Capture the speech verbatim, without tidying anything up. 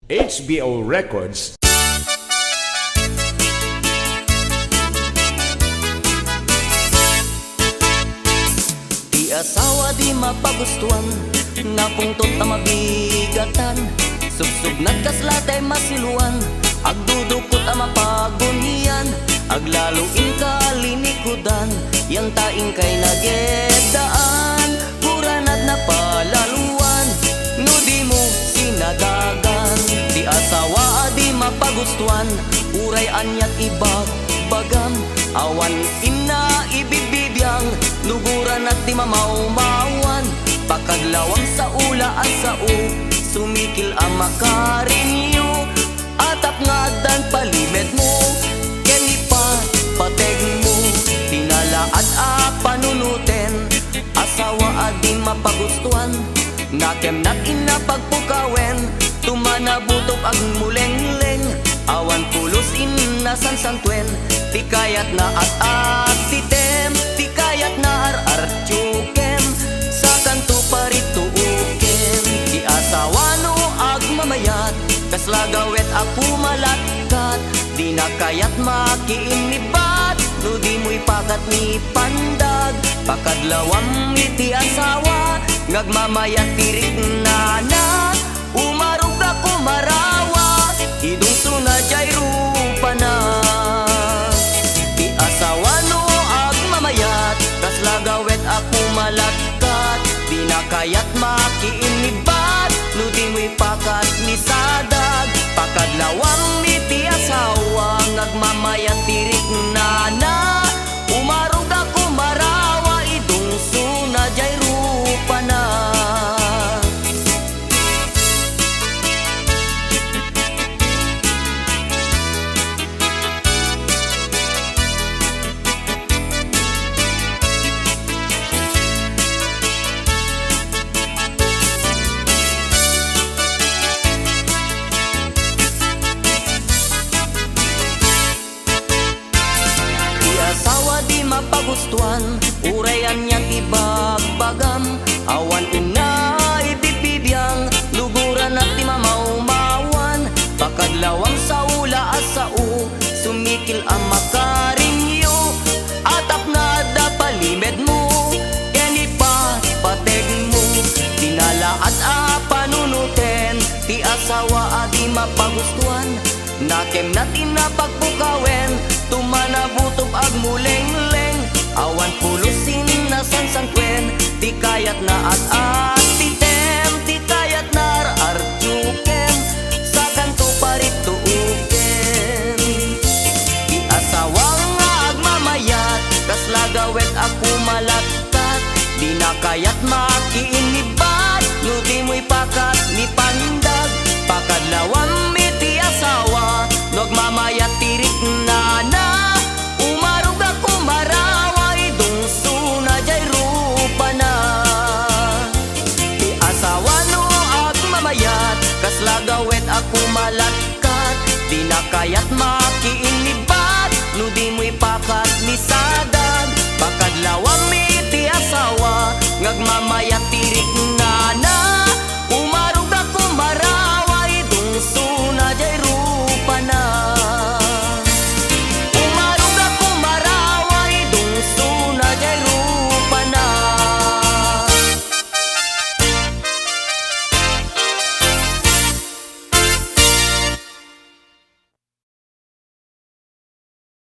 H B O Records. Ti asawa di mapagustuan, napungtot a mabigatan, subsubnat kasla tay masiluan, agdudukot a mapagunian, aglalo inka linikudan, yan ta inkay nageddaan, guranat na palaluan, no dimo sinadagan. Ti asawa a di mapagustuan, uray aniat ibagbagam, awan inna ibibibiang, no guranat ti mamawmawan, pakadlawam sa ula a sao, sumikil a makarinyo, atap nga addan palimedmo, ken ipapategmo, ti nalaad a panunoten, asawa a di mapagustuan, nakemnat inna pagpukawen, tumana butok agmulengleng, awan pulos inna sansantuen, ti kayatna at-attitem, ti kayatna ar-artiokem, sakanto parituokem, ti asawa no agmamayat, kasla gawet a pumalatkat, dina kayat makiinnibat, no dimo ipakat ni pandag, pakadlawam iti asawa, ngagmamayat ti riknana, umarog a kumarawa, idungsona jay rupana. Ti asawa no agmamayat, kasla gawet a pumalatkat, dina kayat makiinnibat, no dimo ipakat ni sadag, pakadlawam iti asawa, ngagmamayat ti riknana, umarog a kumarawa, idungsona jay rupana. Ti asawa di mapagustuan, uray aniat ibagbagam, awan inna ibibibiang, luguranat ti mamawmawan, pakadlawam sa ula a sao, sumikil a makarinyo, atap nga adda palimedmo, ken ipapategmo, ti nalaad a panunoten, ti asawa a di mapagustuan, nakemnat inna pagpukawen, tumana butok agmulengleng, awan pulos inna sansantuen, ti kayatna at-attitem, ti kayatna ar-artiokem, sakanto parituokem. Ti asawa nga agmamayat, kasla gawet a pumalatkat, dina kayat makiinnibat, no dimo ipakat ni pandag, pakadlawam iti asawa, no agmamayat ti riknana, umarog a kumarawa, idungsona jay rupana. Ti asawa no agmamayat, kasla gawet a pumalatkat, dina kayat makiinnibat, no dimo ipakat ni sa